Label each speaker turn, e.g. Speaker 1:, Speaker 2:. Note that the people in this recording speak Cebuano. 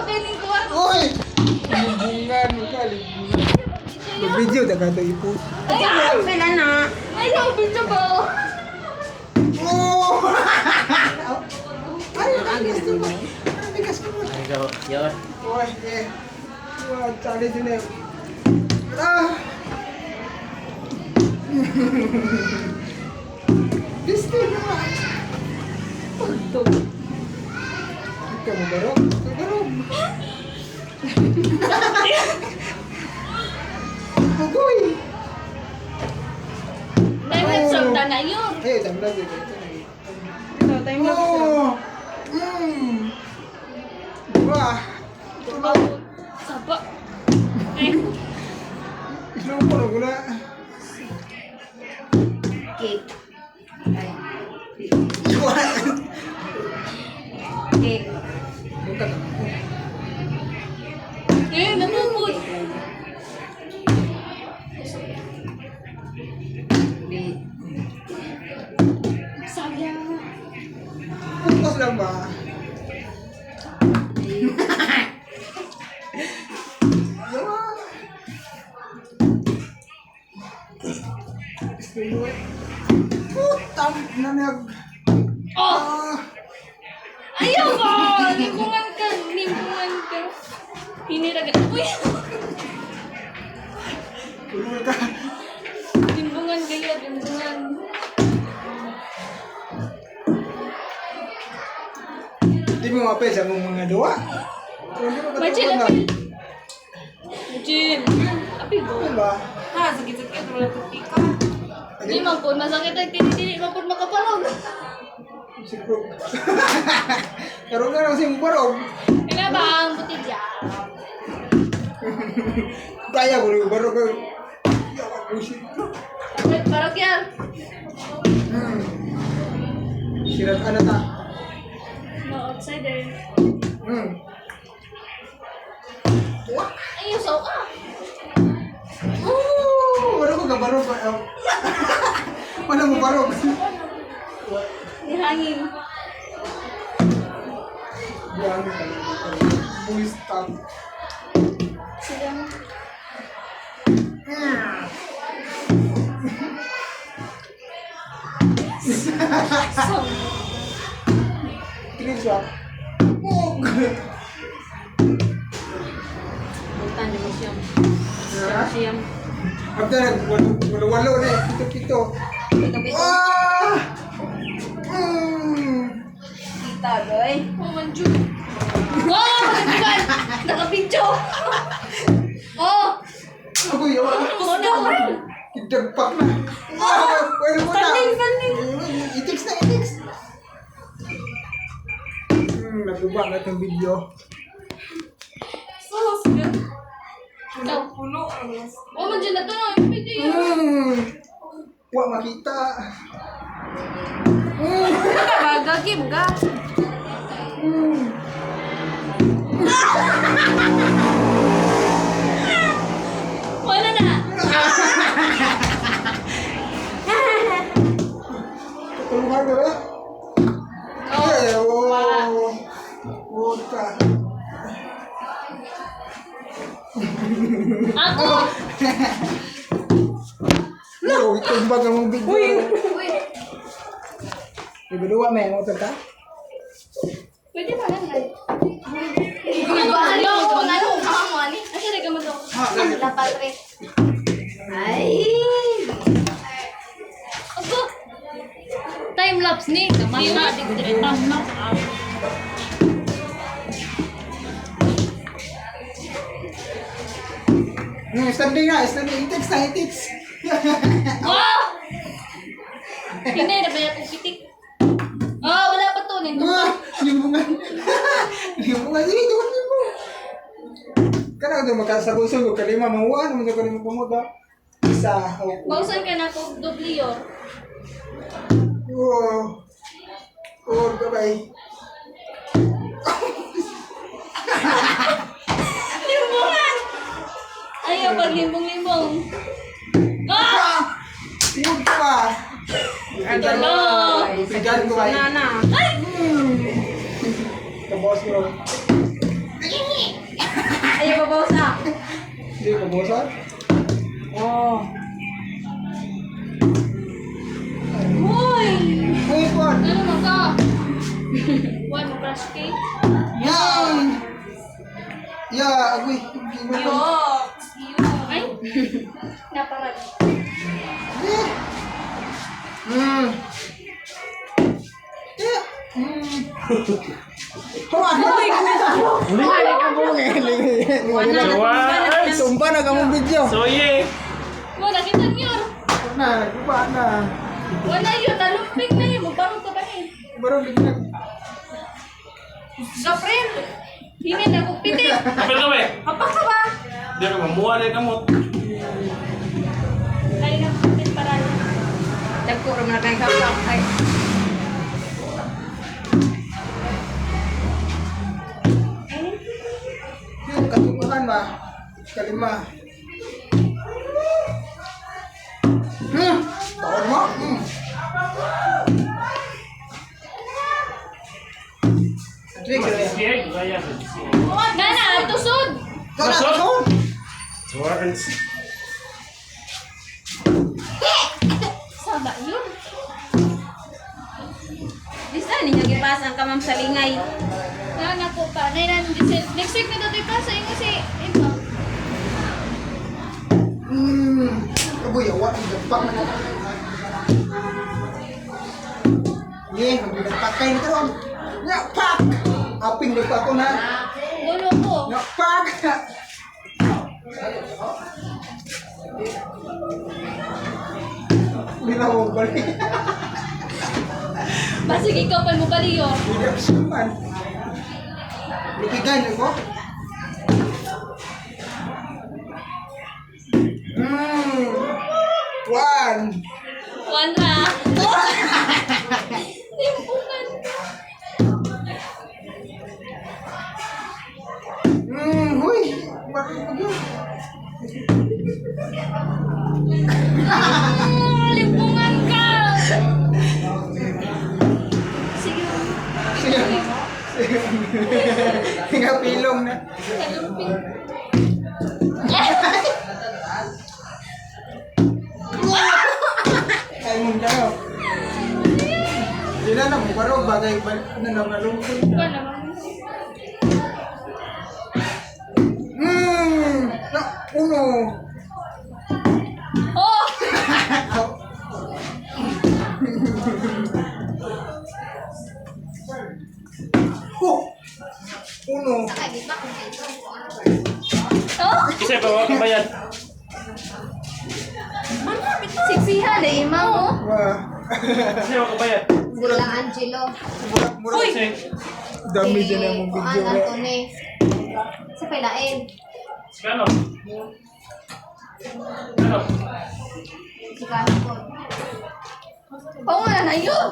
Speaker 1: Kainin ko ah.
Speaker 2: Uy! Limbungan mo ka, limbungan. Mag-video, daga ito ipo.
Speaker 1: Ay,
Speaker 3: Pila na.
Speaker 1: ayaw, video ba?
Speaker 2: Oh! Ay, ay, gusto mo. Ay, gusto mo.
Speaker 4: Ikaw, yun.
Speaker 2: Uy, eh. Wah, challenge din eh. Ah! Gusto na.
Speaker 1: Pagtog.
Speaker 2: Ikaw mo barog? Ikaw barog. Agoy!
Speaker 1: Time lapse ang tana yun.
Speaker 2: Eh, dami na dito. Ito na yun.
Speaker 3: Ito, time lapse.
Speaker 2: Oh! Wah! Tulog!
Speaker 1: Saba. Ay,
Speaker 2: Slow mo na gula.
Speaker 3: Cake. Ay. Cake.
Speaker 2: Buka na.
Speaker 1: eh, namumod.
Speaker 3: B.
Speaker 1: Sayang.
Speaker 2: Focus lang ba? Yawa! Putang na nag...
Speaker 1: Oh!
Speaker 2: Ah!
Speaker 1: Ayaw ba? Limbungan ka. Limbungan ka. Hiniraga. Uy!
Speaker 2: Tulog ka.
Speaker 1: Limbungan kayo. Limbungan.
Speaker 2: Di mo mapel sa mong mga duwa. Hindi mo
Speaker 1: Machil,
Speaker 2: katulog na.
Speaker 1: apil. Machil. Apil go.
Speaker 2: Ano ba?
Speaker 3: Ha, sakit-sakit. Wala tuti ka.
Speaker 1: Di man po, masakit ang tinitili. Man po makaparog.
Speaker 2: Siguro. Karoon na lang si Mubarog.
Speaker 1: Kaya ba ang butilya?
Speaker 2: Kaya ko rin Mubarog. Yawa, bullshit.
Speaker 1: Parog yan.
Speaker 2: Sirat ano ta?
Speaker 1: No, outsider.
Speaker 2: Wah!
Speaker 1: Ay, yung saw ka.
Speaker 2: Oh! Wala ko gabarog. Wala mo barog.
Speaker 1: Nihangin.
Speaker 2: Buwan ka lang. Bull stop.
Speaker 1: Sila. So,
Speaker 2: Three swap. Oh!
Speaker 3: Butan, di mo siyam. Siyam.
Speaker 2: Abda nag walo walo na eh. Pito pito.
Speaker 3: Pito, pito.
Speaker 2: Ah! Mm.
Speaker 3: Kita, doy.
Speaker 1: Oh, manju. Wow! Nagbukan! Nakabidyo! Oh!
Speaker 2: Ako yawa.
Speaker 1: Gusto ko rin!
Speaker 2: Idagpak na. Ah! Pwede mo na.
Speaker 1: Standing, standing.
Speaker 2: Itiks na, itiks. Naguba na itong video.
Speaker 1: Sus! Ikaw.
Speaker 3: Puno.
Speaker 1: Oh, manju na to no. Video yun.
Speaker 2: Wa makita.
Speaker 3: Baga, game ka.
Speaker 1: Wala na!
Speaker 2: Tulungan ka ba?
Speaker 1: Oh,
Speaker 2: Eh, oh.
Speaker 1: wala.
Speaker 2: Oh, ka.
Speaker 1: Ako!
Speaker 2: No, itumbag ang mong video.
Speaker 3: Uy.
Speaker 2: Ibuluwa may mo ka?
Speaker 1: Pwede ba lang eh? Ano? Ano? Ano? Asa na ka mo to?
Speaker 3: La patre. Ay!
Speaker 1: Ako! Time lapse ni. Kamay na. Di ko dire time lapse.
Speaker 2: Standing na, standing. Itiks na, itiks.
Speaker 1: Wow! Hindi na ba yung pitik? Oh, wala pa to. Nindot pa.
Speaker 2: Ah, limbungan. Limbungan. Sige, tuwan mo. Kana ito, magkasagusog. Huwag kalima, mahuan. Naman sa kalima pumuta. Isa. Oh.
Speaker 1: Bausan ka na kung doble yun.
Speaker 2: Oh. Oh, bye-bye.
Speaker 1: Limbungan! Ayaw, pag limbong-limbong. Ah!
Speaker 2: Ah! Huwag ka ba?
Speaker 1: Hello!
Speaker 2: Bigyan ko ba?
Speaker 3: Na na.
Speaker 1: Ay!
Speaker 2: Kabos ko. Hindi, kabusan.
Speaker 3: Oh. Uy!
Speaker 2: Uy, Juan.
Speaker 1: Ano man ka? One, mo crush cake.
Speaker 2: Yan! Ya, agoy.
Speaker 3: Yo!
Speaker 1: Ay! Naparad.
Speaker 2: Eh. Eh. Huwag!
Speaker 4: Jawa.
Speaker 2: Sumpa na kamong video.
Speaker 4: Soye.
Speaker 1: Wala, kita niyo.
Speaker 2: Na, nagkuha na.
Speaker 1: Wala yun, talumpig na yun. Magbarog ka ba eh?
Speaker 2: Barong bigla.
Speaker 3: Gabriel!
Speaker 1: Hingin na kong pitik.
Speaker 4: Kapil ka, we.
Speaker 3: Hapak ka ba?
Speaker 4: Di ka mamuha na kamot.
Speaker 1: Ay, nakupitit para.
Speaker 3: Dagko ra man na kay hapak. Ay.
Speaker 2: Yung katupahan ba? Kalima. Taon mo? Drink, eh.
Speaker 4: Sige, gaya.
Speaker 1: Nana, tusod!
Speaker 2: Tara, taon!
Speaker 4: Suwarens.
Speaker 1: Saba yun.
Speaker 3: Di sa ninyo gipas ang kamam sa lingay.
Speaker 1: Nana ko pa. Nay, next week na daw pa sa inyo si Iba.
Speaker 2: Aboy, awa, ang gapak na ko. Ye, magbigapak kayo nito ron. Nga, pak! Aping na pa ako na.
Speaker 1: Gulo ko.
Speaker 2: Nga, pak! Hindi na ako balik.
Speaker 1: Basig ikaw pa mo baliyo.
Speaker 2: Hindi ako suman. Lupigan ko. One.
Speaker 1: One ra. Timpungan.
Speaker 2: Huy. Bakit mo yun?
Speaker 1: Limpungan ka. Sige.
Speaker 2: Sige. Nga pilong na.
Speaker 1: Kalumpig.
Speaker 2: Ay mong daw. Di na na, mukha bagay ba ano na malungkot.
Speaker 1: Wala naman.
Speaker 2: Na, uno.
Speaker 1: Oh!
Speaker 2: Oh! Uno.
Speaker 1: Oh!
Speaker 4: Kasi pa wala bayad.
Speaker 1: Siksihan na imaw oh.
Speaker 2: Wah.
Speaker 4: Kasi wala bayad.
Speaker 2: Murag,
Speaker 5: Sila Angelo.
Speaker 2: murag, murag.
Speaker 4: Kasi
Speaker 2: Dami dyan ang mong
Speaker 5: Kuan
Speaker 2: video.
Speaker 5: Antone. Sa pailain.
Speaker 4: Kano? Kano?
Speaker 5: Si Kanakon.
Speaker 1: Panguna na yun.